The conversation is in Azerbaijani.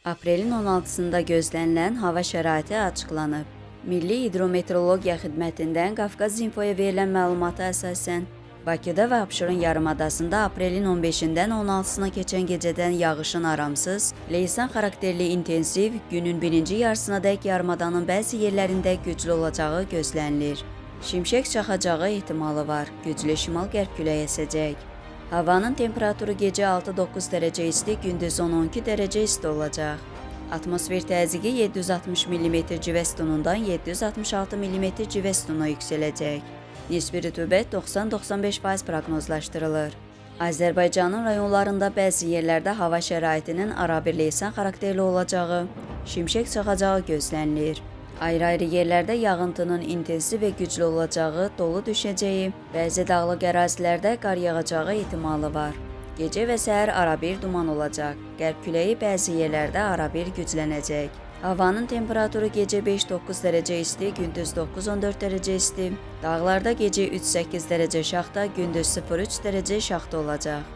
Aprelin 16-sında gözlənilən hava şəraiti açıqlanıb. Milli Hidrometeorologiya Xidmətindən Qafqaz İnfoya verilən məlumata əsasən Bakıda və Abşeron yarımadasında aprelin 15-dən 16-sına keçən gecədən yağışın aramsız, leysan xarakterli intensiv, günün birinci yarısınadək yarımadanın bəzi yerlərində güclü olacağı gözlənilir. Şimşək çaxacağı ehtimalı var. Güclü şimal-qərb küləyi əsəcək. Havanın temperaturu gecə 6-9 dərəcə isti, gündüz 10-12 dərəcə isti olacaq. Atmosfer təzyiqi 760 mm civə sütunundan 766 mm civə sütununa yüksələcək. Nisbi rütubət 90-95% proqnozlaşdırılır. Azərbaycanın rayonlarında bəzi yerlərdə hava şəraitinin arabir leysan xarakterli olacağı, şimşək çaxacağı gözlənilir. Ayrı-ayrı yerlərdə yağıntının intensiv və güclü olacağı, dolu düşəcəyi, bəzi dağlıq ərazilərdə qar yağacağı ehtimalı var. Gecə və səhər arabir duman olacaq. Qərb küləyi bəzi yerlərdə arabir güclənəcək. Havanın temperaturu gecə 5-9 dərəcə isti, gündüz 9-14 dərəcə isti. Dağlarda gecə 3-8 dərəcə şaxta, gündüz 0-3 dərəcə şaxta olacaq.